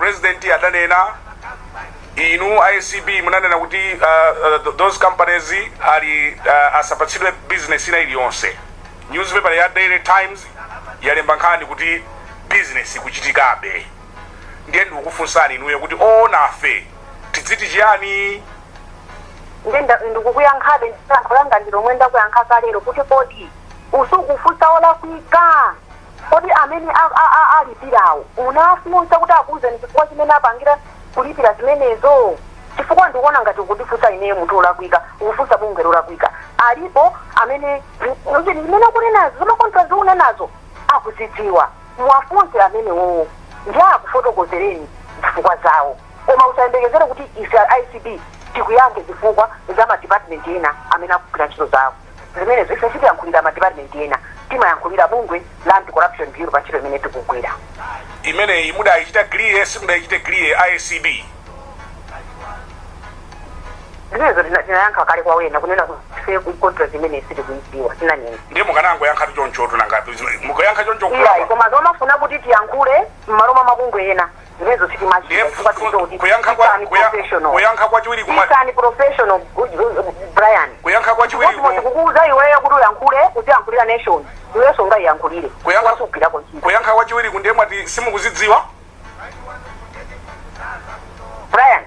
President adanena, inu ACB munanena kuti those companies ali asapatsidwe business ina iliyonse. Newspaper ya Daily Times yalemba nkhani kuti business ikuchitikabe. Ndiye ndikukufunsani inuyo kuti onafe tidziti chiyani? Ndiye ndikukuyankhabe, yankho langa ndi lomwe ndakuyankha kalero kuti kodi usukufunsa olakwika. Kodi amene alipirawo unafunsa kuti akuuzeni chifukwa chimene apangira kulipira zimenezo? Chifukwa ndikuona ngati ukutifunsa ineyo munthu olakwika, ukufunsa bungwe lolakwika. Alipo amene zimene akunenazo, zoma contract zikunenazo, akuzidziwa. Muwafunse amenewowo ndi akufotokozereni zifukwa zawo, koma usayembekezere kuti ife ACB tikuyankhe zifukwa za ma department ena amene akugwira ntchito zawo. Zimenezo ife sitiyankhulira ma department ena, timayankhulira bungwe la Anti-Corruption Bureau pa ntchito imene tikugwira. Imeneyi mudayichita clear, simudayichite clear, ACB? Zimenezo tinayankha kale kwa wena kunena kuti ife contract imene sitikuidziwa, tinanena. Ndiye mukanangoyankha chonchotu, nanga mukayankha choncho Iyayi. kulakwa? Koma zomafuna kuti tiyankhule m'malo mwa mabungwe ena, zimenezo sitimachita Ndiye chifukwa tikudziwa kuti kuyankha kwa isani professional. Kuyankha kwachiwiri kuma Isani professional, Brian. Kuyankha kwachiwiri Chimodzimodzi kukuuza iweyo kuti uyankhule, uziyankhulira nation, iwenso ungayiyankhulire? Wasugwirako ntchito. Kuyankha kwachiwiri kundiye mwati simukuzidziwa. Brian,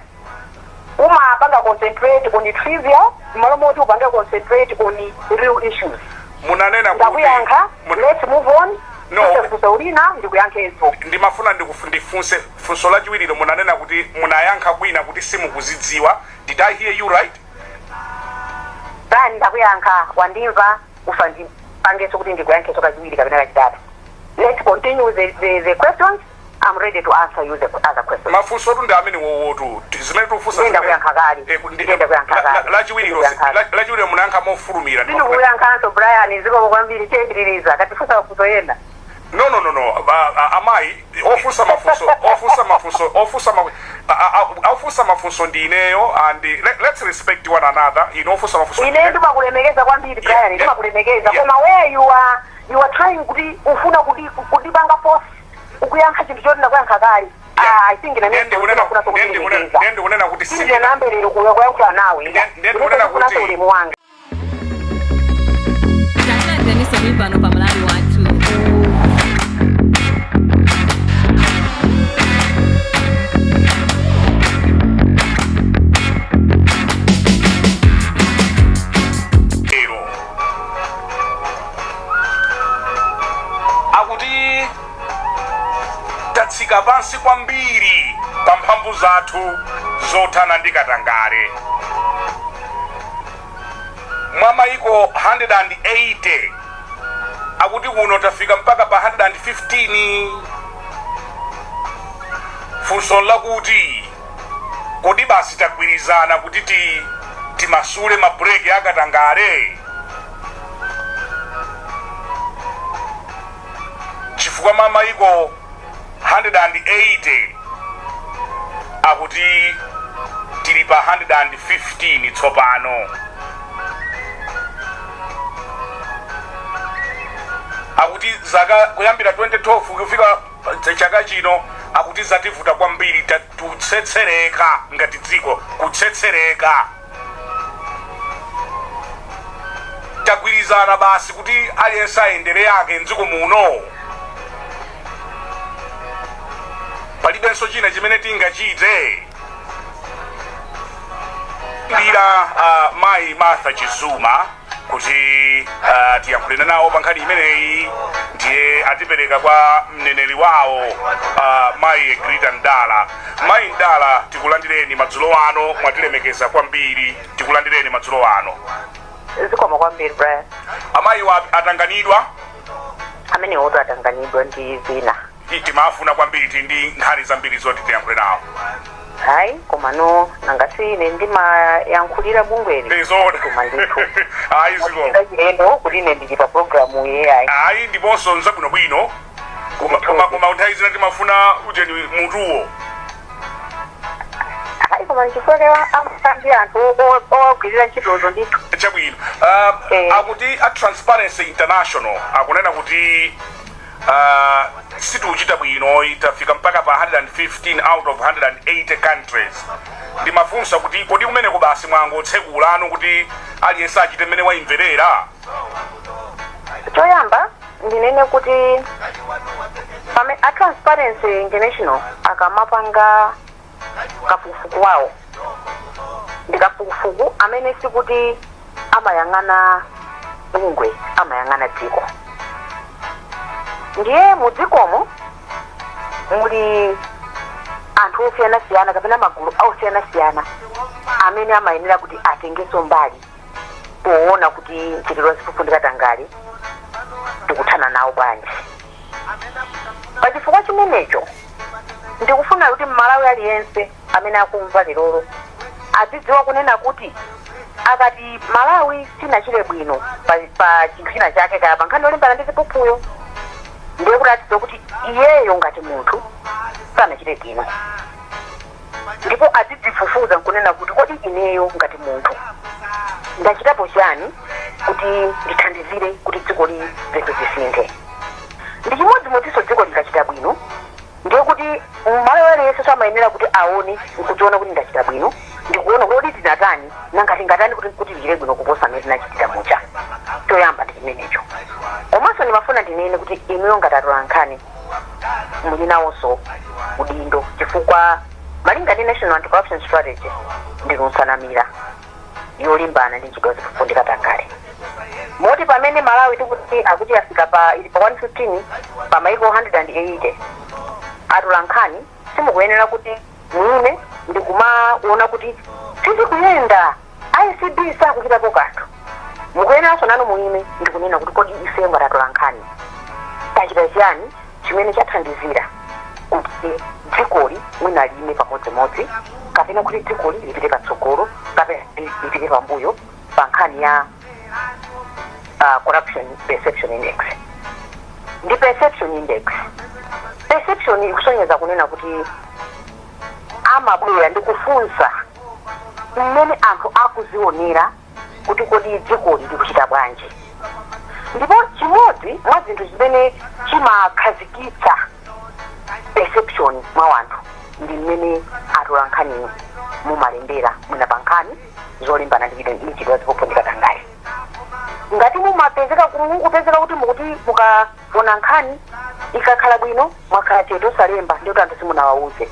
umapanga concentrate on trivial m'malo moti upange concentrate on real issues. Munanena kuti Ndakuyankha. Let's move on. No. Funso lina ndikuyankhenso. Ndimafuna ndifunse funso lachiwirilo. Munanena kuti munayankha kwina kuti simukuzidziwa. Did I hear you right? Brian, ndakuyankha, wandimva. Ufa ndipangenso kuti ndikuyankhenso kachiwiri kapena kachitatu. Let's continue the questions. I'm ready to answer you the other questions. Mafunso tu ndi amene wowotu zimene tikufunsa. Ndiyenda kuyankha kale. Ndiyenda kuyankha kale. Lachiwirilo. Ndikuyankha kale. Lachiwirilo munayankha mofulumira. Ndikuyankhanso, Brian. Zikomo kwambiri, chiyendiriza katifunsa mafunso ena. No, no, no, no. Amayi, ofunsa mafunso, ofunsa mafunso, ofunsa ma, ofunsa mafunso ndi ineyo, and let's respect one another. Ino ofunsa mafunso Ine ndimakulemekeza kwambiri, Brian. Ndimakulemekeza. Koma where you are trying kuti ufuna kuti kundipanga force ukuyankha chinthu choti ndakuyankha kale. Ah, I think Ndiye ndikunena ndinafuna ndiye ndikunena kukulemekeza. Ndiye ndikunena kuti Sindinamberero kuyankhula nawe. Ndiye ndikunena kuti ulemu wanga. Talandireniso pano pa Malawi Wathu. Lero akuti tatsika pansi kwambiri pa mphamvu zathu zothana ndi katangale. Mwa maiko 180, akuti kuno tafika mpaka pa 115. Funso lakuti kodi basi tagwirizana kuti timasule mabuleki akatangale? Chifukwa mwa maiko 180, akuti tili pa 115 tsopano. Akuti zaka kuyambira 2012 kufika chaka chino, akuti zativuta kwambiri, kutsetsereka ngati dziko, kutsetsereka. Tagwirizana basi kuti aliyense ayendere yake mdziko muno, palibenso china chimene tingachite. Mbira mayi Martha Chizuma kuti tiyankhulane nawo pa nkhani imeneyi, ndiye atipereka kwa mneneri wawo, mayi Egrita Ndala. Mayi Ndala, tikulandireni madzulo ano. Mwatilemekeza kwambiri, tikulandireni madzulo ano. Zikomo kwambiri, Brian. Amayi wa atanganidwa. Amene woto atanganidwa ndi zina. Timafuna kwambiri, tili ndi nkhani zambiri zoti tiyankhule nawo. Hayi, koma no, nanga si ine ndimayankhulira bungweli? Ndizona. Koma ndithu Ayi, zikomo. Chilendo kuti ine ndili pa programu yeyayi. Ayi, ndiponso nzabwinobwino, koma nthawi zina timafuna ujeni mutuwo. Hayi, koma nchifukwa amasambi anthu owagwirira ntchitozo ndithu. Chabwino. Eh. Akuti a Transparency International akunena kuti Situchita bwino, itafika mpaka pa 115 out of 180 countries. Ndimafunsa kuti kodi kumeneko basi mwangotsekulano kuti aliyense achite mmene wayimverera? Choyamba ndinene kuti a Transparency International akamapanga kafukufuku wawo, ndi kafukufuku amene sikuti amayang'ana bungwe, amayang'ana dziko. Ndiye mu dzikomo muli anthu osiyanasiyana kapena magulu osiyanasiyana amene amayenera kuti atengenso mbali poona kuti mchitidwe wa ziphuphu ndi katangale tikuthana nawo bwanji. Pachifukwa chimenecho, ndikufuna kuti Mmalawi aliyense amene akumva lerolo azidziwa kunena kuti akati Malawi sinachite bwino pa chinthu china chake, kaya pa nkhani yolimbana ndi ziphuphuyo, ndiye kuti azidziwa kuti iyeyo ngati munthu sanachite bwino, ndipo azidzifufuza nkunena kuti, kodi ineyo ngati munthu ndachitapo chani kuti ndithandizire kuti dziko li zinthu zisinthe? Ndi chimodzimodzinso dziko likachita bwino, ndiye kuti Mmalawi aliyense amayenera kuti aone nkudziona kuti ndachita bwino, ndikuona kuti tinatani, nanga tingatani kuti tichite bwino kuposa amene tinachitira muja. Choyamba ndi chimenecho. Komanso ndimafuna ndinene kuti inuyo ngati atolankhani muli nawonso udindo, chifukwa malinga ndi National Anti-Corruption Strategy ndinu nsanamira yolimbana ndi ntchito ziphuphu ndi katangale, moti pamene Malawi tikuti akuti afika pa ili pa 115 pa maiko 180, atolankhani simukuyenera kuti muime ndikumaona kuti sizikuyenda, ACB sakuchitapo kanthu. Mukuyeneranso nanu muime ndikunena kuti, kodi ife ngati atolankhani tachita chiyani chimene chathandizira kuti dzikoli mwina lime pamodzimodzi, kapena kuti dzikoli lipite patsogolo kapena lipite pambuyo pa nkhani ya Corruption Perception Index? Ndi perception index. Perception ikusonyeza kunena kuti amabwera ndi kufunsa mmene anthu akuzionera kuti kodi dzikoli likuchita bwanji. Ndipo chimodzi mwa zinthu zimene chimakhazikitsa perception mwa wanthu ndi mmene atolankhani mumalembera mwina pa nkhani zolimbana ndi ntchito ziphuphu ndi katangale. Ngati mumapezeka, mukupezeka kuti mukuti mukaona nkhani ikakhala bwino mwakhala chete osalemba, ndikuti anthu simunawauze.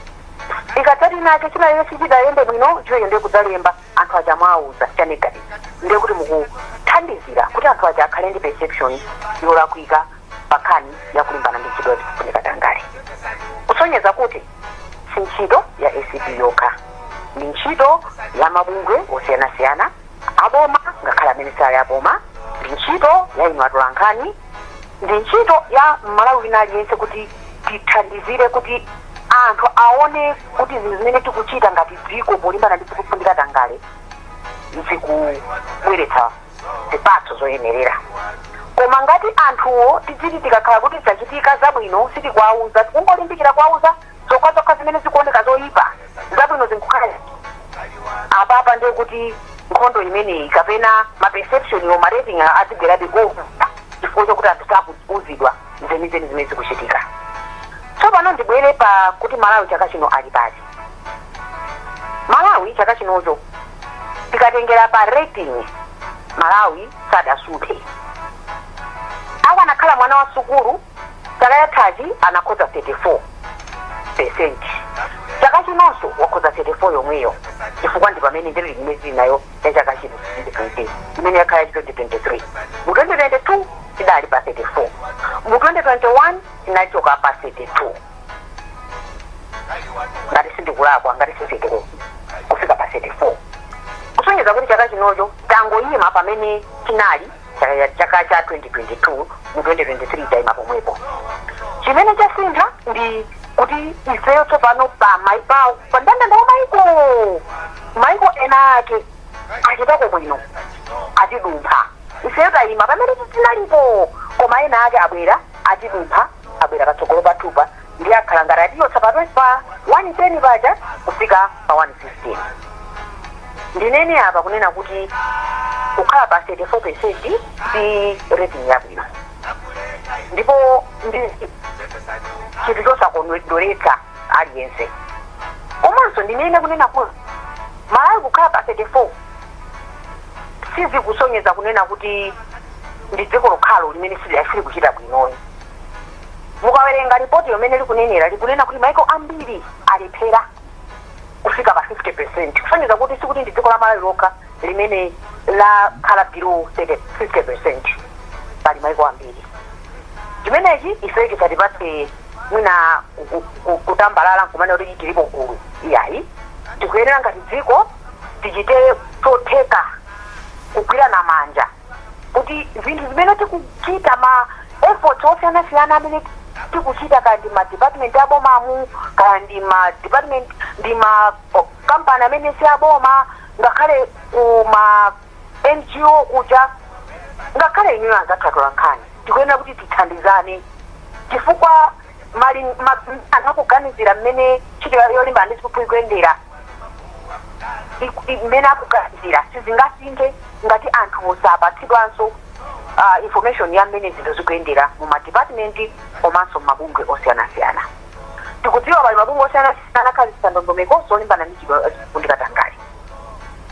Ikadzati nake china sichidayende bwino, chimenecho ndiye kudzalemba, anthu aja mwauza cha negative, ndiye kuti mukuthandizira kuti anthu aja akhale ndi perception yolakwika pa nkhani yakulimbana ndi ntchito yaziphuphu ndi katangale. Kusonyeza kuti si ntchito ya ACB yokha, ndi ntchito ya mabungwe osiyanasiyana aboma ngakhale amene sali aboma, ndi ntchito ya inu atolankhani, ndi ntchito ya Mmalawi wina aliyense kuti tithandizire kuti anthu aone kuti zinthu zimene tikuchita ngati dziko polimbana ndi ziphuphu ndi katangale zikubweretsa zipatso zoyenerera. Koma ngati anthuwo tidziti tikakhala kuti zachitika zabwino sitikuwauza, tikungolimbikira kuwauza zokhazokha zimene zikuoneka zoyipa, zabwino zinkukhala apapa, ndiye kuti nkhondo imeneyi kapena ma perception yo, ma rating azibwerabe over, chifukwa chokuti anthu sakuuzidwa zenizeni zimene zikuchitika. Tsopano ndibwere pa kuti Malawi chaka chino ali pati. Malawi chaka chinocho, tikatengera pa rating, Malawi sadasunthe. Akanakhala mwana wa sukulu, chaka chathachi anakhoza 34%, chaka chinonso wakhoza 34 yomweyo, chifukwa ndi pamene ndiri imene tili nayo ya chaka chino 2020, imene yakhala ya 2023. Mu 2022 tidali pa 34, mu 2021 tinachoka pa 32, ngati sindikulakwa, ngati si 34 kufika pa 34, kusonyeza kuti chaka chinocho tangoyima pamene tinali chaka cha 2022. Mu 2023 tayima pomwepo. Chimene chasintha ndi kuti ifeyo tsopano pa mndandanda wa maiko ena ake achitako bwino, atidumpha. Ifeyo tayima pamene tinalipo, koma ena ake abwera atidumpha, abwera patsogolo pathupa, ndi akhala ngati atiyotsa pa 110 paja kufika pa 115. Ndinene apa kunena kuti kukhala pa 34% si rating yabwino, ndipo Ndi chinthu chosakondweretsa aliyense. Komanso ndinene kunena kuti Malawi kukhala pa 34 sizikusonyeza kunena kuti ndi dziko lokhalo limene sili kuchita bwinoni. Mukawerenga ripoti yomene likunenera, likunena kuti maiko ambiri alephera kufika pa 50%, kusonyeza kuti sikuti ndi dziko la Malawi lokha limene lakhala below 30, 50%. Pali maiko ambiri. Chimenechi ife tisatipatse mwina kutambalala nkumane kuti tilipo gulu, iyayi. Tikuyenera ngati dziko tichite chotheka kugwirana manja kuti zinthu zimene tikuchita, ma efforts osiyanasiyana amene tikuchita, kaya ndi ma department abomamu, kaya ndi ma department, ndi ma kampani amene si aboma, ngakhale ku ma NGO kuja, ngakhale inuyo anzathu atolankhani, tikuyenera kuti tithandizane, chifukwa mali anthu akuganizira mmene ntchito yolimbana ndi ziphuphu ikuyendera, mmene akuganizira sizingasinthe ngati anthu sapatsidwanso information ya mmene zinthu zikuyendera mu madepartment komanso mumabungwe osiyanasiyana. Tikudziwa pali mabungwe osiyanasiyana akhazikitsa ndondomeko zolimbana ndi ziphuphu ndi katangale.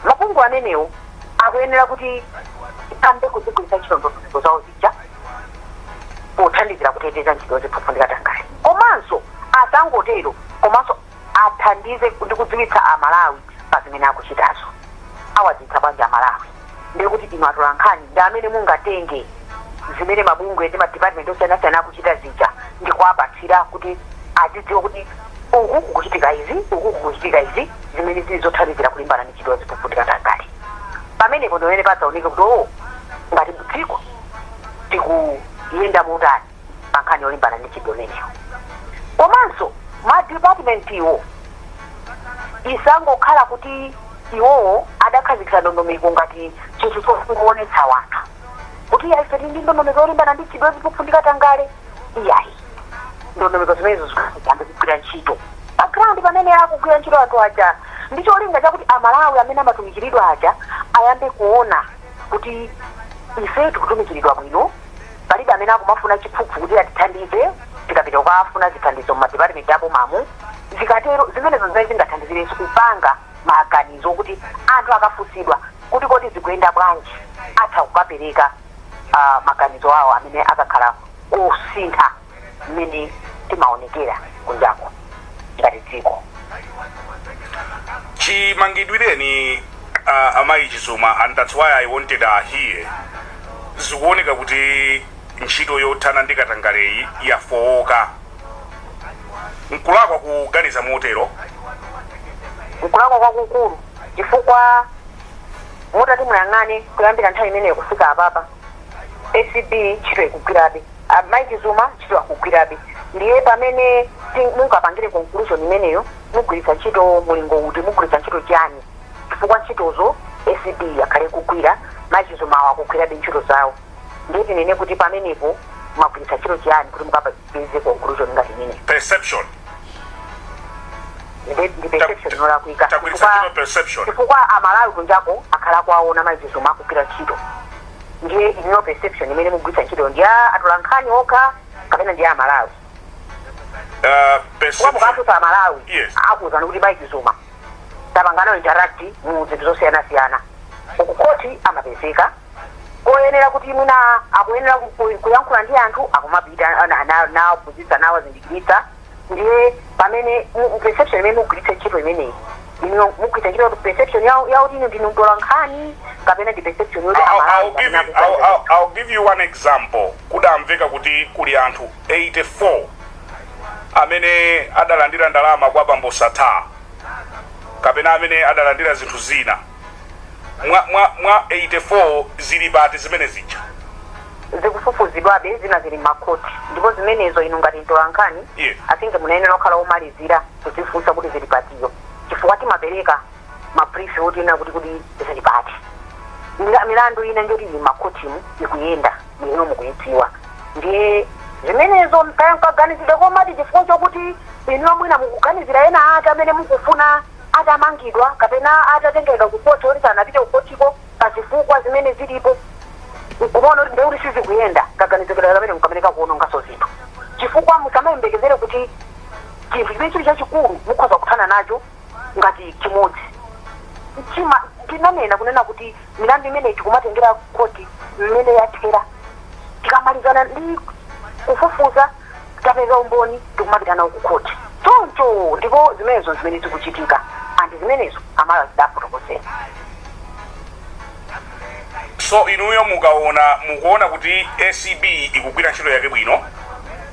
Mabungwe amenewo akuyenera kuti ambe kuzigwiritsa ntchito ndondomeko zawo zija pothandizira kuteteza ntchito ziphuphu ndi katangale. Komanso asangotero, komanso athandize ndi kudziwitsa Amalawi pa zimene akuchitazo. Awadziwitsa bwanji Amalawi? Ndiye kuti inu atolankhani ndi amene mungatenge zimene mabungwe ndi madepartment osiyanasiyana akuchita zija ndi kuwapatsira kuti azidziwa kuti uku kukuchitika izi, uku kukuchitika izi, zimene zili zothandizira kulimbana ndi ntchito ziphuphu ndi katangale. Pamenepo ndi pamene padzaoneke kuti o ngati dziko tikuyenda motani pa nkhani yolimbana ndi ntchito imeneyo. Komanso ma department iwo isangokhala kuti iwowo adakhazikitsa ndondomeko ngati chinthu choonetsa wanthu kuti iyayi, ife tili ndi ndondomeko yolimbana ndi ntchito ziphuphu ndi katangale, iyayi. Ndondomeko zimenezo ziyambe kugwira ntchito pa ground pamene akugwira ntchito anthu aja, ndi cholinga chakuti Amalawi amene amatumikiridwa aja ayambe kuona kuti ife tikutumikiridwa bwino, palibe amene akumafuna chiphuphu kuti atithandize tikapita kukafuna zithandizo mu abomamu. Zikatero, zimenezo zimene zingathandizirenso kupanga maganizo kuti anthu akafunsidwa kuti kodi zikuyenda bwanji, atha kukapereka maganizo awo amene akakhala osintha mmene timaonekera kunjako ngati dziko. Chimangidwireni amayi Chizuma, and that's why I wanted her here, zikuoneka kuti ntchito yothana ndi katangaleyi yafowoka. Nkulakwa kuganiza motero? Nkulakwa kwakukulu, chifukwa mutati muyang'ane kuyambira nthawi imeneyo kufika apapa, ACB ntchito ikugwirabe, amayi Chizuma ntchito akugwirabe. Ndiye pamene mungapangire conclusion imeneyo, mugwiritsa ntchito mulingo uti? Mugwiritsa ntchito chani? Chifukwa ntchitozo ACB yakhale kugwira, mayi Chizuma awo akugwirabe ntchito zawo. Ndiye tinene kuti pamenepo mwagwiritsa ntchito chiyani kuti mukapeze conclusion ngati imeneyo? Perception. Ndi perception yolakwika. Tagwiritsa ntchito perception. Chifukwa Amalawi kunjako akhala kuwaona mayi Chizuma akugwira ntchito. Ndiye inuyo perception imene mugwiritsa ntchito ndi ya atolankhani okha kapena ndi ya Amalawi? Kuwa Perception. Mukafunsa Amalawi, akuwuzani kuti mayi Chizuma tapanganawo interact mu zinthu zosiyanasiyana, uku khoti amapezeka koyenera kuti mwina akuyenera kuyankhula ndi anthu, akumapita nawaphunzitsa, nawazindikiritsa. Ndiye pamene perception imene mugwiritse ntchito imeneyi, inu mugwiritsa ntchito perception yakuti inu ndinu mtolankhani kapena ndi perception yoti Amalawi kapena akuganiza? I'll give you one example. Kudamveka kuti kuli anthu 84 amene adalandira ndalama kwa bambo Sata kapena amene adalandira zinthu zina. Mwa 84, zili pati zimene zija? Zikufufuzidwabe, zina zili m'makhoti. Ndipo zimenezo inu ngati mtolankhani, I think munayenera kukhala omalizira kuzifunsa kuti zili patiyo, chifukwa timapereka mabrief otina kuti zili pati. Milandu ina njoti ili m'makhotimu ikuyenda ino mukuyidziwa. Ndiye zimenezo kaya mkaganizidwe komati chifukwa chokuti inuyo mwina mukuganizira ena ake amene mukufuna atamangidwa kapena atatengedwa ku khoti oti sanapite ku khotiko pazifukwa zimene zilipo, nkumaona kuti ndekuti sizikuyenda, kaganizidwe kamene nkamene kakuonongaso zinthu. Chifukwa musamayembekezere kuti chinthu chimene chili chachikulu mukhoza kuthana nacho ngati chimodzi. Chima tinanena kunena kuti milandu imeneyi tikumatengera khoti mmene yathera. Tikamalizana ndi kufufuza, tapeza umboni, tikumapita nawo ku khoti choncho. Ndipo zimenezo zimene zikuchitika, and zimenezo amala zidafotokozera. So inuyo mukaona, mukuona kuti ACB ikugwira ntchito yake bwino?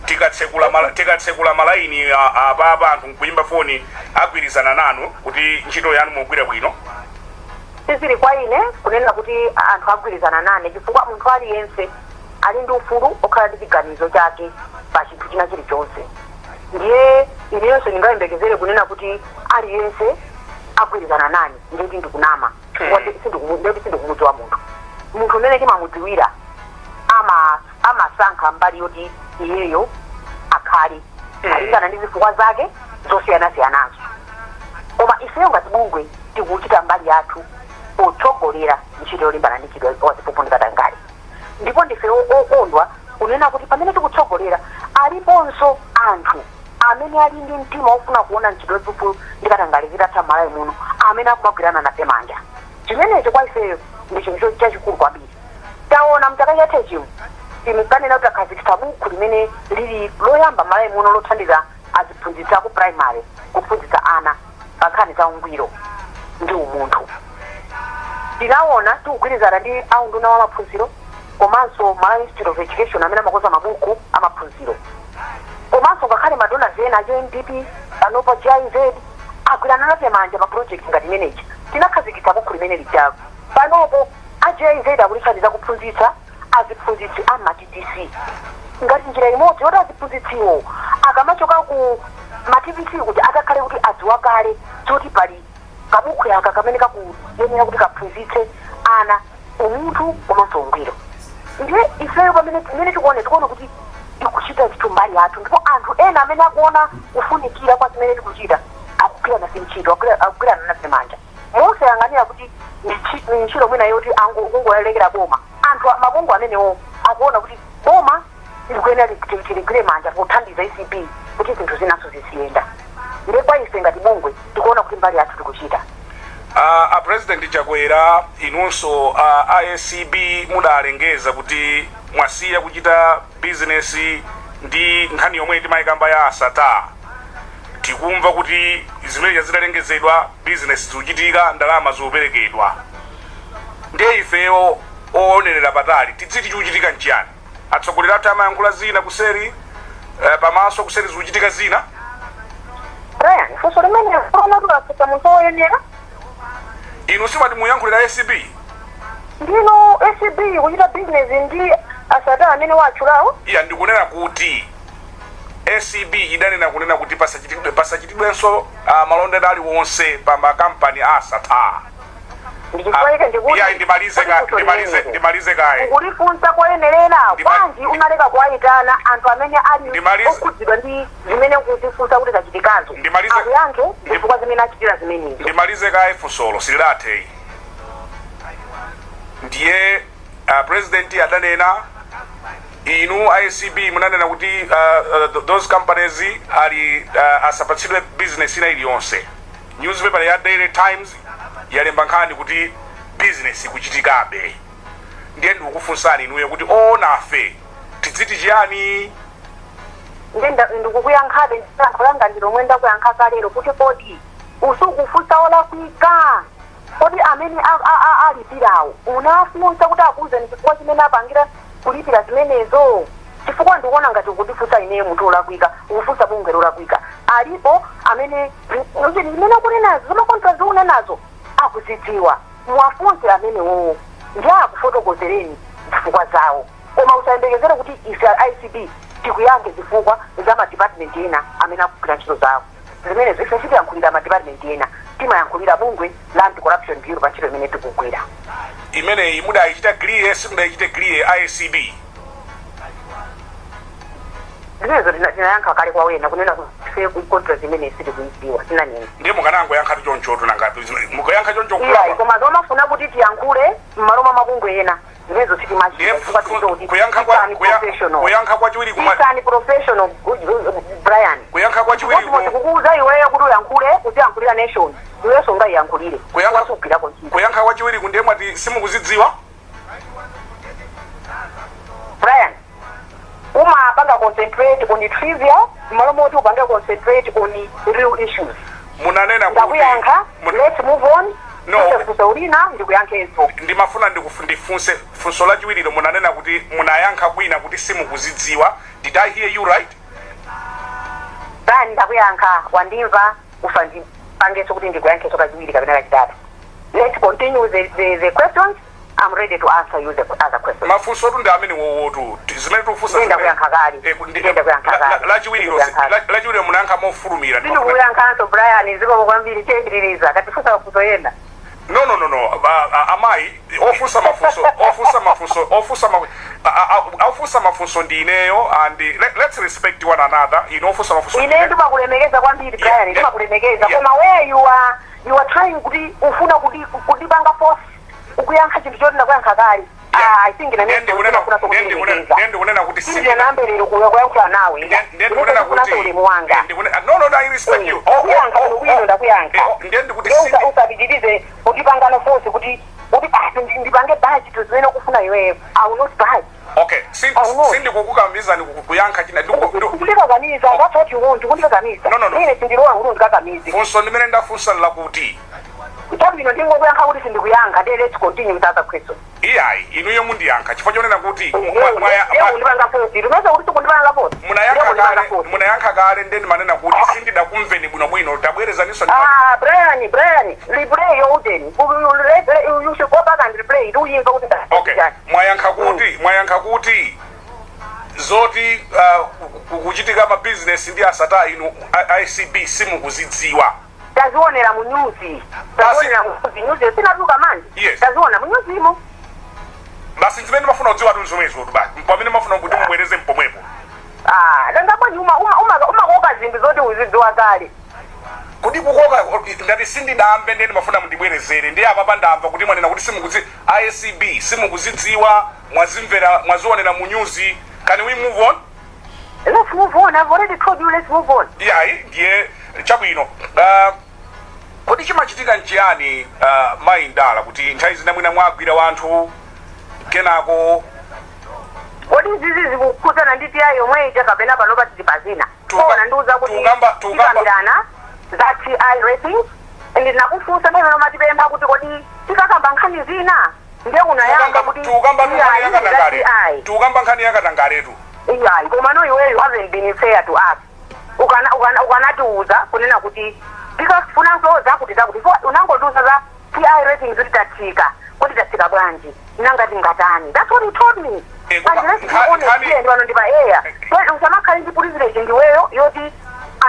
Tikatsekula malaini apapa, anthu nkuimba foni, agwirizana nanu kuti ntchito yanu mukugwira bwino? Sizili kwa ine kunena kuti anthu agwirizana nane, chifukwa munthu aliyense ali ndi ufulu okhala ndi chiganizo chake pa chinthu china chilichonse. Ndiye ineyonso ndingayembekezere kunena kuti aliyense agwirizana nane, ndiyeti ndikunama, chifukwa ndiyeti sindikumudziwa munthu. Munthu umene timamudziwira amasankha mbali yoti iyeyo akhale malingana ndi zifukwa zake zosiyanasiyanazo. Koma ifeyo ngati bungwe tikuchita mbali yathu potsogolera ntchito yolimbana ndi mchitidwe wa ziphuphu ndi katangale, ndipo ndife okondwa kunena kuti pamene tikutsogolera, aliponso anthu amene ali ndi mtima wofuna kuona mchitidwe wa ziphuphu ndi katangale zitatha m'Malawi muno, amene akumagwirana nafe manja. Chimenecho kwa ifeyo ndi chinthu chachikulu kwambiri. Taona mchaka chatha chino tinkanena kuti takhazikitsa buku limene lili loyamba m'Malawi muno lothandiza aziphunzitsi aku primary kuphunzitsa ana pa nkhani za ungwiro ndi umunthu. Tinaona tikugwirizana ndi aunduna wa maphunziro komanso Malawi Institute of Education amene amakonza mabuku amaphunziro, komanso ngakhale ma donors ena a UNDP, panopa GIZ, agwirana nafe manja pa project ngati imeneyi. Tinakhazikitsa buku limene lijako. Panopo a GIZ akutithandiza kuphunzitsa aziphunzitsi a ma TTC ngati njira imodzi yoti aziphunzitsiwo akamachoka ku ma TTC kuti akakhale kuti adziwa kale zoti pali kabuku yaka kamene kakuyenera kuti kaphunzitse ana umunthu komanso ungwiro. Ndiye ifeyo pamene timene tikuona kuti tikuchita zinthu mbali yathu, ndipo anthu ena amene akuona kufunikira kwa zimene tikuchita akugwira nafe ntchito, akugwirana nafe manja mosayang'anira kuti ndi ntchito mwina yoti kungoyalekera boma. Anthu mabungwe amenewo akuona kuti boma likuyenera tiligwire manja pothandiza ACB kuti zinthu zinaso ziziyenda. Ndiye kwa ife ngati bungwe tikuona kuti mbali yathu tikuchita. A President Chakwera, inunso ACB mudalengeza kuti mwasiya kuchita business ndi nkhani yomwe timayikamba ya asata. Tikumva kuti zimene zitalengezedwa, business zikuchitika, ndalama zikuperekedwa. Ndiye ifeyo oonerera patali tidziti chikuchitika nchiyani? Atsogoleri athu amayankhula zina kuseri, pamaso kuseri zikuchitika zina. Brian, funso limene ona tulafunsa munthu woyenera. Inu simati muyankhulira ACB? Ndino ACB kuchita business ndi asata amene watchulawo? Iya, ndikunena kuti ACB idanena kunena kuti pasachitidwenso malonda aliwonse pa makampani a asata. Ndichifukwa chake ndikuti Iya, ndimalize ka, kuti ndimalize, ndimalize kaye. Ukulifunsa koyenerera. Bwanji unaleka kuwayitana anthu amene ali okhudzidwa ndi zimene ukuzifunsa kuti zachitikazo, akuyankhe zifukwa zimene achitira zimenezo? Ndimalize kaye funsolo, silidathe. Ndiye President adanena, inu ACB munanena kuti those companies ali asapatsidwe business ina iliyonse. Newspaper ya Daily Times yalemba nkhani kuti business ikuchitikabe. Ndiye ndikukufunsani inuyo kuti oonafe tidziti chiyani? Ndikukuyankhabe, yankho langa ndi lomwe ndakuyankha kalero kuti kodi usukufunsa olakwika. Kodi amene alipirawo unafunsa kuti akuwuzeni chifukwa chimene apangira kulipira zimenezo? Chifukwa ndikuona ngati ukutifunsa ineyo munthu olakwika, ukufunsa bungwe lolakwika. Alipo amene zimene akunenazo, zama contract ukunenazo, akuzidziwa. Muwafunse amenewowo ndi akufotokozereni zifukwa zawo, koma usayembekezere kuti ife ACB tikuyankhe zifukwa za ma department ena amene akugwira ntchito zawo. Zimenezo ife sitiyankhulira ma department ena, timayankhulira bungwe la Anti-Corruption Bureau pa ntchito imene tikugwira. Imeneyi mudayichita clear, simudayichite clear ACB? Zimenezo tinayankha kale kwa wena kunena kuti ife ku contract imene sitikuidziwa, tinanena. Ndiye mukanangoyankhatu chonchotu, nanga mukayankha choncho Iyayi. Kulakwa. Koma zomafuna kuti tiyankhule m'malo mwa mabungwe ena. Zimenezo sitimachita Ndiye chifukwa tikudziwa kuti professional. Kuyankha kwachiwiri kuma Isani professional, Brian. Kuyankha kwachiwiri Chimodzimodzi kukuuza iweyo kuti uyankhule, uziyankhulira nation, iwenso ungayiyankhulire? Wasugwirako ntchito. Kuyankha kwachiwiri kundiye mwati simukuzidziwa. Brian, umapanga concentrate on the trivial m'malo moti upange concentrate on real issues. Munanena kuti Ndakuyankha. Let's move on. No. Funso lina ndikuyankhenso. Ndimafuna ndifunse funso lachiwirilo. Munanena kuti munayankha kwina kuti simukuzidziwa. Did I hear you right? Brian, ndakuyankha, wandimva. Usandipangenso kuti ndikuyankhenso kachiwiri kapena kachitatu. Let's continue the questions. I'm ready to answer you the other questions. Mafunso tu ndi amene wowotu zimene tikufunsa. Ndiyenda kuyankha kale. Ndiyenda kuyankha kale. Lachiwirilo. Ndikuyankha kale. Lachiwirilo munayankha mofulumira. Sindikuyankhanso, Brian. Zikomo kwambiri, chiyendiriza katifunsa mafunso ena. No, amayi, ofunsa mafunso, ofunsa mafunso, ofunsa ma, ofunsa mafunso ndi ineyo, and let's respect one another. Ine ofunsa mafunso Ine ndimakulemekeza kwambiri, Brian. Ndimakulemekeza. Koma where you are trying kuti ufuna kuti kundipanga force ukuyankha chinthu choti ndakuyankha kale. Ah, I think Ndiye ndikunena, ndiye ndikunena kuti sindinayambe lero kuyankhula nawe. Ndiye ndikunena kuti Ulemu wanga. No, I respect you. Oh, Kuyankha oh, bwino, oh, ndakuyankha. Oh, ndiye ndikuti Ndiye usapitirize kundipangano force kuti basi ndipange budge to zimene ukufuna iweyo. I will not budge. Okay, I will not. sindikukukambizani kuyankha china Kundikakamiza, that's what you want, kundikakamiza. No. Ine sindilowa kuti undikakamize. Funso ndimene ndafunsa lakuti Chabwino, ndingokuyankha kuti sindikuyankha. Ndiye let's continue with other question. Iyayi, inuyo mundiyankha chifukwa chonena kuti Undipanga force, tumeza kuti sikundipanga force. Munayankha kale, munayankha kale. Ndiye ndimanena kuti sindidakumveni bwinobwino, tabwerezaninso. Ah, Brian, Brian, replay your ujeni. You should go back and replay it. Uyimva kuti Okay, mwayankha kuti zoti kuchitika mabizinesi ndi a Sattar inu ACB simukuzidziwa. Tazionera mu news. Tazionera mu news. News sinatuka manje. Taziona mu news imo. Basi, zimene mafuna kudziwa tu zomwezo tu basi, pamene mafuna kuti mubwereze mpomwepo. Ah, nanga bwanji umakoka zinthu zoti uzidziwa kale? Kuti kukoka, ngati sindidamve, ndiye ndimafuna mundibwerezere. Ndiye apapa ndamva kuti mwanena kuti simukuzi ACB simukuzidziwa, mwazimvera, mwazionera mu news. Can we move on? Let's move on. I've already told you, let's move on. Iyayi, ndiye chabwino. Kodi chimachitika nchiyani, mayi Ndala, kuti nthawi zina mwina mwagwira wanthu kenako Kodi zizi zikukhudzana ndi TI yomwe ija kapena panopa tili pazina? Kona ndiuza kuti tikambirana za TI ratings and ndinakufunsa nthawi imene umatipempha kuti kodi tikakamba nkhani zina, ndiye unayankha kuti Tukamba nkhani iyayi, za yakatangale. TI. Tukamba nkhani yakatangaletu. Iyayi, koma no, iweyo you haven't been fair to us. Ukanatiuza kunena kuti tikafunanso zakuti zakuti. So unangotiuza za TI ratings kuti tatsika. Kuti tatsika bwanji, nangati ngatani? That's what you told me. Koma And let's be honest here, ndi pano ndi pa air. So usamakhale ndi privilege ndiweyo yoti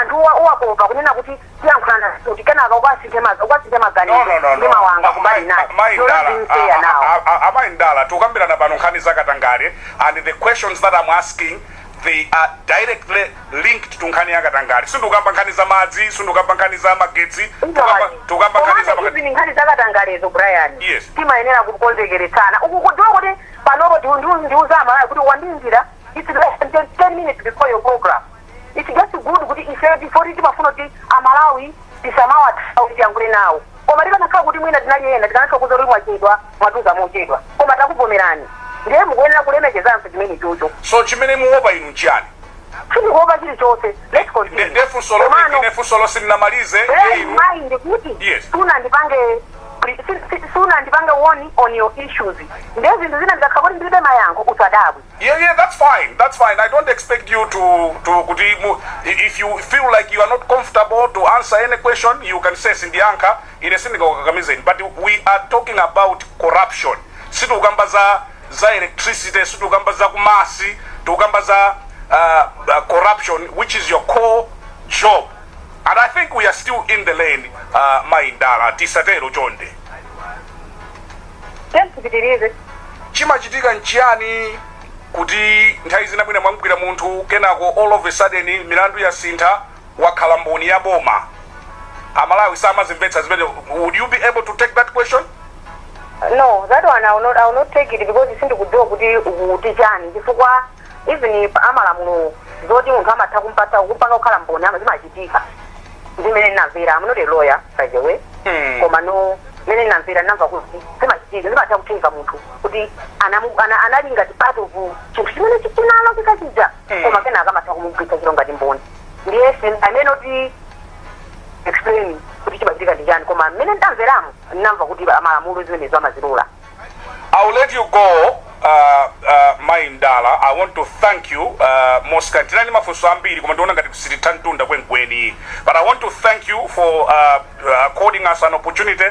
anthu uwakopa kunena kuti tiyankhulana kuti kenaka ukasinthe maganizo No. ndi mawanga kumbali nayo. Mayi You're not Ndala, being fair now. amayi Ndala, tukambirana pano nkhani zakatangale, and the questions that I'm asking, they are directly linked to nkhani yakatangale. Sindikukamba nkhani za madzi, sindikukamba nkhani za magetsi, tukamba nkhani za Komabe nkhani zakatangalezo, Brian, Yes. timayenera kukonzekeretsana. Uku kudziwa kuti panopo ndiuza Amalawi kuti wandinjira, it's less than 10 minutes before your program. It's just good kuti ife before timafuna kuti Amalawi tisamawathawi tiyankhule nawo, koma tikanakhala kuti mwina tinali ena tikanakhala kuza kuti mwachedwa, mwatuza mochedwa, koma takuvomerani. Ndiye mukuyenera kulemekezanso chimene chocho. So chimene muopa inu nchiyani? Sindikuopa chilichonse. Let's continue. Nde funso lo Komano, ine funso lo sindinamalize. bear in inu mind kuti sunandipange warn on your issues. Ndiye zinthu zina ndikakhala kuti ndilibe mayankho, usadabwe. Yeah, that's fine. That's fine. I don't expect you to kuti if you feel like you are not comfortable to answer any question, you can say sindiyankha. Ine sindingakakamizeni. But we are talking about corruption. Sitikukamba za electricity, sitikukamba za kumasi, tikukamba za corruption, which is your core job. And I think we are still in the lane, Mayi Ndala, tisatero chonde. Tipitirize. Chimachitika nchiyani kuti nthawi zina mwina mwamugwira munthu, kenako all of a sudden milandu yasintha, wakhala mboni ya boma? Amalawi samazimvetsa zimene. Would you be able to take that question? No, that one I will not take it because sindikudziwa kuti ukuti chani, chifukwa even amalamulo zoti munthu amatha kumpatsa, kumpanga kukhala mboni, ama zimachitika. Ndimene ndinamvera. I'm not a lawyer, by the way. Koma no, mmene ndinamvera, ndinamva kuti zimachitika, zimatha kutenga munthu kuti anali ngati part of chinthu chimene chinalakwika chija, koma kenaka amatha kumugwiritsa ntchito ngati mboni. Ndiye I may not explain kuti chimachitika ndi chani, koma mmene ndamveramo, ndinamva kuti amalamulo zimenezo amazilola. I'll let you go, Mai Ndala. I want to thank you, Mosca. Tinali mafunso ambiri, koma ndiona ngati sititha mtunda kwenikweni. But I want to thank you for according us an opportunity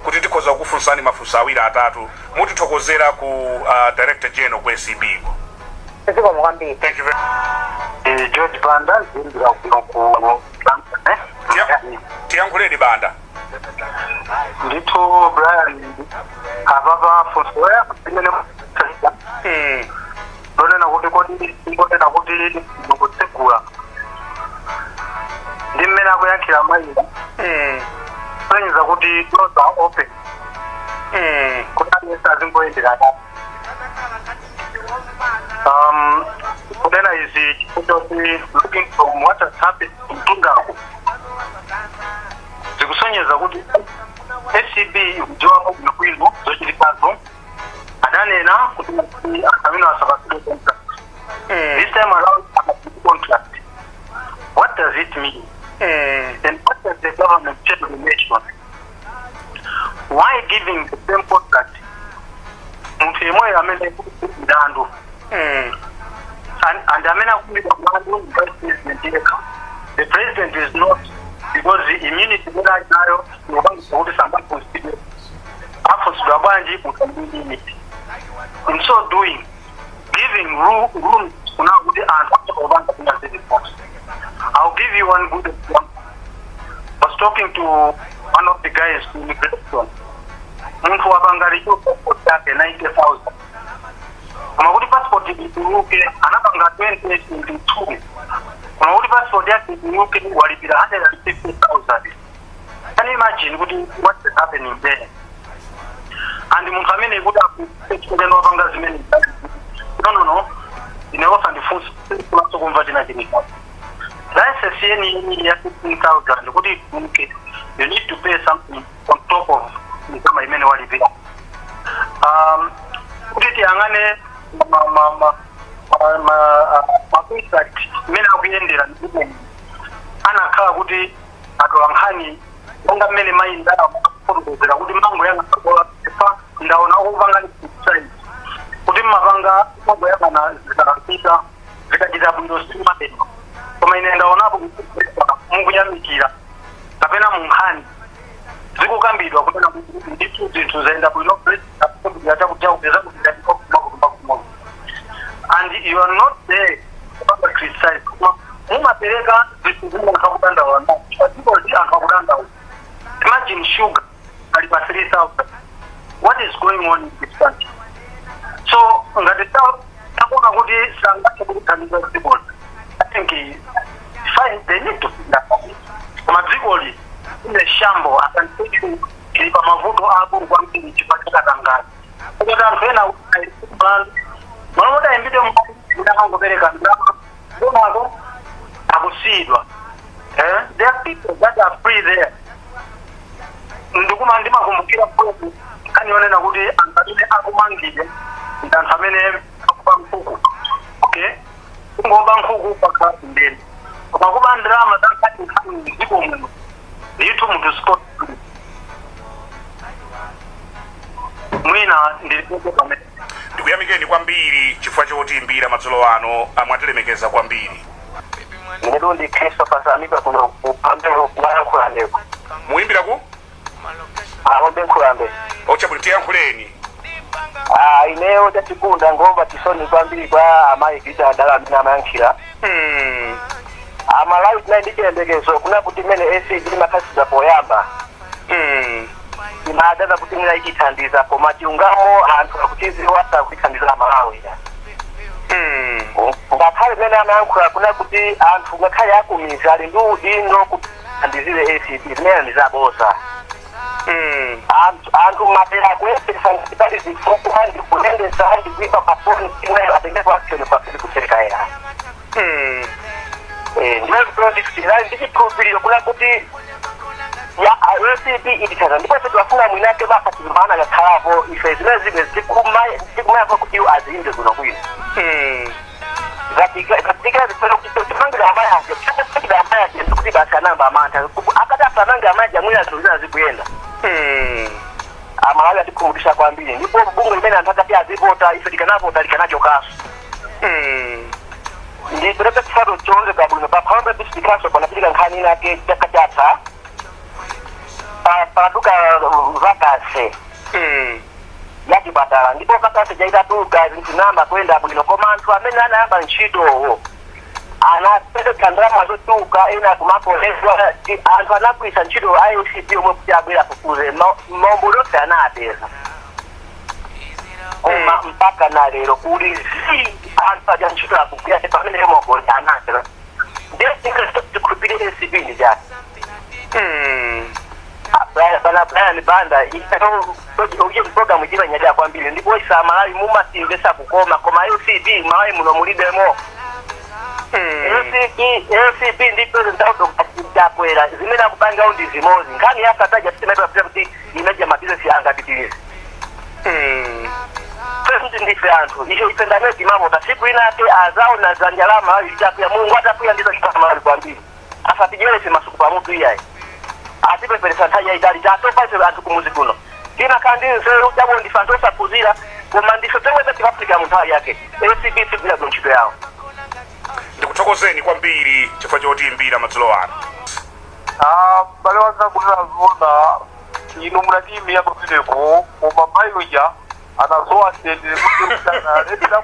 kuti tikhoza kufunsani mafunso awiri atatu. Mutithokozera ku Director General ku ACB. Zikomo kwambiri. Thank you very George Banda, ndiyimbira kuno ku eh? Tiyankhuleni, Banda. Ndithu Brian, apapa funso imene lonena kuti kodi ingonena kuti ndikutsegula ndi mmene akuyankhira mayiwa, kusonyeza kuti doors are open kuti aliyense azingoyendera. Kunena izi chifukwa choti looking from what has happened mtundako, zikusonyeza kuti ACB ikudziwapo bwinobwino zochitikazo. Adanena kuti amene asapatsidwe contract. This time around akapatsidwe contract, what does it mean? And what does the government tell the nation? Why giving the same contract munthu yemweyo amene mlandu? And amene akuimbidwa mlandu ndi vice president yekha. The president is not, because the immunity imene ali nayo ikupangisa kuti sangafunsidwe. Afunsidwa bwanji munthu ali ndi immunity? In so doing, giving room kuna kuti anthu akupanga zina zilizonse. I'll give you one good example. I was talking to one of the guys ku immigration. Munthu wapanga renew passport yake 90,000, koma kuti passport ituluke anapanga 2022, koma kuti passport yake ituluke walipira 150,000. Can you imagine kuti what is happening there? And munthu amene kuti akuchitendo wapanga zimene, no, ine osandifunsa kumaso kumva china chilichonse. License yeni ya 15,000 kuti ituluke, you need to pay something on top of ndalama imene walipira. Kuti tiyang'ane ma contract imene akuyendera, ndipo anakhala kuti atola nkhani monga mmene mayi ndafotokozera kuti mango yang'ana pa ndaona ukupanga criticize kuti mmapanga mango yang'ana zikapita zikachita bwino simatenga, koma ine ndaonapo mukuyamikira kapena mu nkhani zikukambidwa kunena kuti ndithu zinthu zayenda bwino, chakuti, and you are not there kupanga criticize, koma mumapereka zinthu zimene anthu akudandaula nazo. Dziko anthu akudandaula. Imagine sugar ali pa 3000. What is going on in this country? So ngati takuona kuti sangathe kuthandiza dzikoli, I think fine, they need to figure out. Koma dzikoli ine shambo, I can tell you, ili pa mavuto akulu kwambiri chifukwa chakatangale, kuti anthu ena malo moti ayimbidwe mlandu akangopereka ndalama komako akusiyidwa. Eh, there are people that are free there. Ndikuma ndimakumbukira bwino kanionena kuti anthu amene akumangidwe ndi anthu amene akuba nkhuku. Okay, kungoba nkhuku pakhala ndende, koma kuba ndalama zamkati nkhani mdziko muno, ndithu munthu scot free. Mwina ndilipopo pamene. Ndikuyamikeni kwambiri chifukwa chotiimbira madzulo ano, amwatilemekeza kwambiri. Inetu ndi Christopher Samipa kuno kupambelo kumayankhulandeko. Muyimbira ku Alombe Nkhulambe. Ochabwino, tiyankhuleni. Ah, ineyo chatikunda ngomba chisoni kwambiri kwa amayi Peter Ndala amene amayankhira. Amalawi tinali ndi chiyembekezo kuna kuti mmene ACB imakhazikitsidwa poyamba, imadaza kuti mwina ichithandiza, koma chilungamo anthu akuchiziwa, sakutithandiza Amalawi. Ngakhale mmene amayankhula kuna kuti anthu ngakhale akumizi ali ndi udindo kuthandizire ACB, zimene ndizaboza. Anthu madera kuyesesa ndipali zifukwa ndikuyendesa ndikuipa pafoni imweyo atengepo action kwafiri kutereka era. Ndiye ndichikhulupiriro kuna kuti ya ACB itithaza, ndipo ife tiwafuna mwinake basa kakhalapo ife zimene zimwe tikumayako kuti iwo aziyimbe kuno kwino. Zatikira zifuna kuti timangira amayi aje, timangira amayi aje ndikuti basi anamba amantha akati asamange amayi aje mwina zinthu zina zikuyenda. Amalawi atikhumudwitsa kwambiri, ndipo bungwe limene anthu akati azivota ife tikanavota likanachokaso. Ndipereke chisato chonse bwino. Pa Phalombe District Council panachitika nkhani inake chaka chatha, panaduka vacancy ya chipatala, ndipo vacancy chaitatuka zinthu namba kuyenda bwino, koma anthu amene anayamba ntchitowo anapereka ndalama zotuka, ena kumakolezwa. Anthu anagwiritsa ntchito ACB omwe kuti abwera afufuze maomboli onse anapeza, koma mpaka na lero kuli zi anthu aja ntchito akugwira pamene maomboli anapeza. Ndiye tikhulupirire ACB ndi chani? Bana Brian Banda, uye program ichimanyadira kwambiri, ndipo isa Malawi mumatimvesa kukoma, koma ACB Malawi muno mulibemo. ACB, ACB ndi president out Chakwera zimene akupangawo ndi zimodzi. Nkhani yasataja sitimaipa kuti imeja mabizinesi angapitirize. President ndife anthu icho ife ndamene timavota. Siku inake azaona dzanja la Malawi litakwiya, Mulungu atakwiya ndizo chita Malawi kwambiri. Asatidyerese masuku pamutu iyayi, atipeperesa nthawi yayitali. Tatopa ife anthu kumuzi kuno, timakhala ndi nzeru chabo, ndife anthu osaphunzira, koma ndife tomwe timafika mu nthawi yake. ACB sigwira bwino ntchito yawo. Ndikuthokozeni kwambiri chifukwa chotiimbira madzulo ano. Ah, m'bale wanga, kunena zoona inu munatiyimira pamenepo, koma mayi uja anasowa mtendere kuti analetera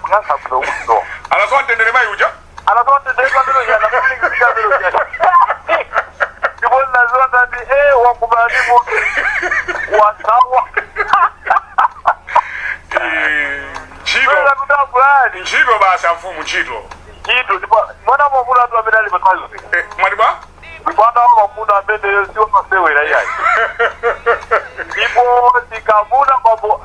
kuyankha bwino bwino. Anasowa mtendere mayi uja. Anasowa mtendere pamene uja anafunikira pamene uja, ndipo naziwa ndati wakumana ndi munthu wasawa. Ntchito. Pamene Ntchito basi, amfumu, ntchito. Ntchito, ndipo mwana mwamuna atu amene ali pathazi. Mwati bwa? Mwana wa mwamuna amene siwo masewera iyayi, ndipo tikamuna mambo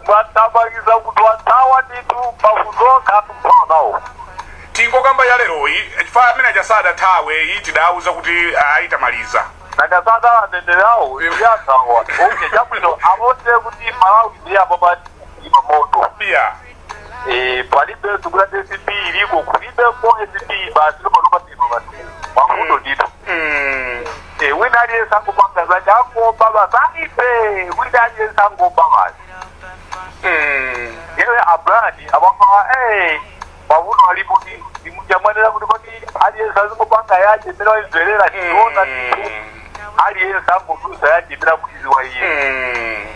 mwathamangiza munthu wathawa ndithu pakuzoka mphawa nawo. Tingokamba ya leroyi chifukwa amene aja thawe iyi tidawuza kuti ayitamaliza. Nakasada anenerawo yathawa. Okay, chabwino, amonde kuti Malawi ndiye apapati pamoto. Palibe zikuti ACB iliko, kulibeko ACB basi, lopanopatima basi mavuto ndithu. Wina aliyense angopanga zake, angoba basi, alibe wina aliyense angoba basi. Yewe abrani abamba mavuto alipo ndimujamwanira kuti kodi aliyense azingopanga yache imene waimverera tiona ndithu aliyense angodusa yache imene akuiziwa iye.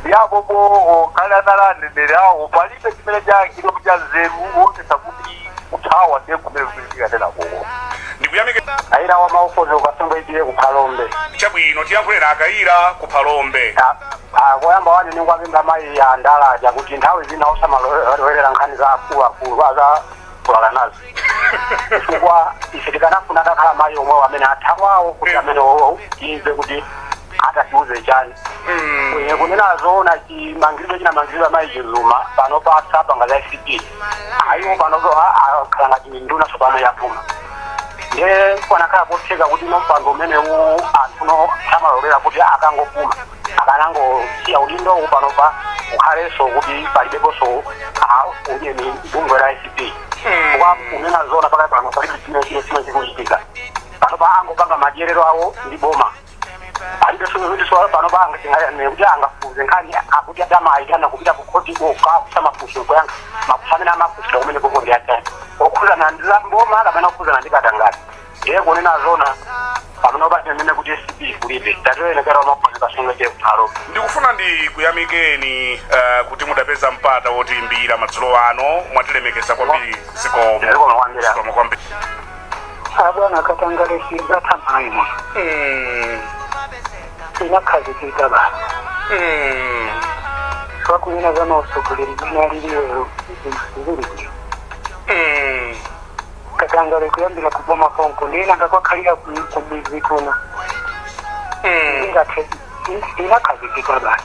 Ndiapopo kale anali aneneri awo, palibe chimene chayankhidwa cha nzeru wonesa kuti kuthawa ndiye kumene kuchitika tena koko. Ndikuyamike. Aira wa maufozo ukasunga itiye kuphalombe. Chabwino, tiyankhuleni Akayira kuphalombe. Koyamba wani ninkwapempha mayi ya ndalaja kuti nthawi zina osamalowerera nkhani za akuluakulu aza kulala nazo, chifukwa ife tikanafuna atakhala mayi omwewo amene athawawo kuti amene timve kuti atatiuze chani. Kunena zoona, chimangirizo chinamangiridwa mayi Chizuma pano pasapanga za ACB ayiwo pano akhala ngati nduna tsopano yapuma, ndiye panakhala potheka kuti no mpando umenewu anthu no samalolera kuti akangopuma akanangosiya udindo panopa ukhalenso kuti palibeponso ujeni bungwe la ACB. Kwa kunena zoona, pakali pano palibe chimene chimene chikuchitika panopa, angopanga madyerero awo ndi boma, palibe so panopa kuti angafuze nkhani akuti adamayitana kupita ku khoti kukafusa mafunso kuyankha mafunso amene amafusira kumene koko ndi achani okhuzana ndi za mboma kapena okhuzana ndi katangale. Ndiye kunena zona pamene patinene kuti ACB kulibe tatoyenekera maphunziro kasungete kuphalo. Ndikufuna ndikuyamikeni kuti mudapeza mpata wotiimbira madzulo ano, mwatilemekeza kwambiri, zikomo. Zikomo kwambiri. Zikomo kwambiri. Abwana, katangale singatha mayi muno. Inakhazikika basi. Twakunena za mausogoleri mene alili lero, zinthu zili bwino. Katangale kuyambira kuboma konko ndiyena ngakwakhalira kumizi kuno. Ingathe. Inakhazikika basi.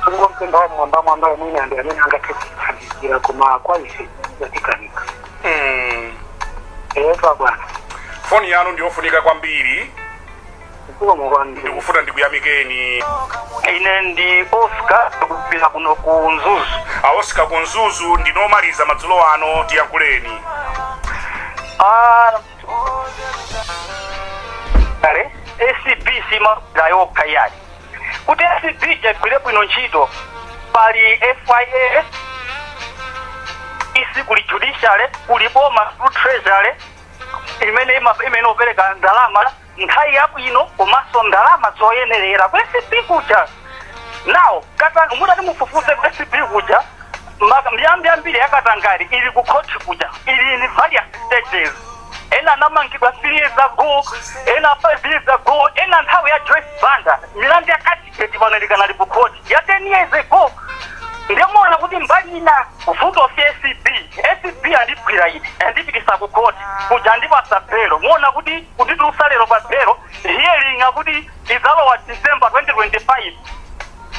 Tungompemba wamwamba mwamba mwina ndi amene angathe kuthandizira, koma kwa ife zatikanika. Efa bwana. Foni yanu ndiyofunika kwambiri. Zikomo kwambiri. Ndikufuna ndikuyamikeni. Ine ndi Oscar, kupita kuno ku Mzuzu. A Oscar ku Mzuzu, ndinomaliza madzulo ano, tiyankhuleni. Ah, kale ACB simagwira yokha yayi. Kuti ACB igwire bwino ntchito, pali FIA, isi kuli judiciary, kuli boma through treasury imene imene opereka ndalama nthawi yabwino komanso ndalama zoyenerera ku ACB kuja. Now kata mutati mufufuze ku ACB kuja, miyambi ambiri yakatangale ili ku court kuja, ili in various stages. Ena anamangidwa 3 years ago, ena 5 years ago, ena nthawi ya Joyce Banda. Milandu ya Cashgate pano ikanali ku court ya 10 years ago. Ndimaona kuti mbali ina vuto si ACB. ACB andigwira ine, andipikisa ku court kuja, andipasa belo. Muona kuti kunditulusa lero pa belo, hearing akuti izalowa December 2025.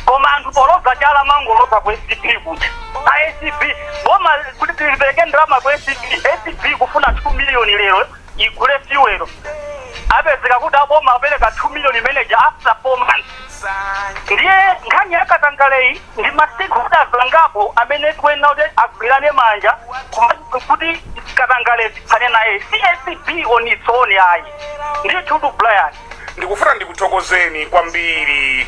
Koma anthu poloza chala mangoloza ku ACB kuja. A ACB, boma kuti lipereke ndalama ku ACB, ACB kufuna 2 million lero igule fuel, apezeka kuti aboma apereka 2 million manager after 4 months. Ndiye nkhani yakatangaleyi ndi ma stakeholders angapo amene tikuyenera kuti agwirane manja kuti katangale tiphane naye. Si ACB on its own ayi. Ndiye thutu, Brian. Ndikufuna ndikuthokozeni kwambiri.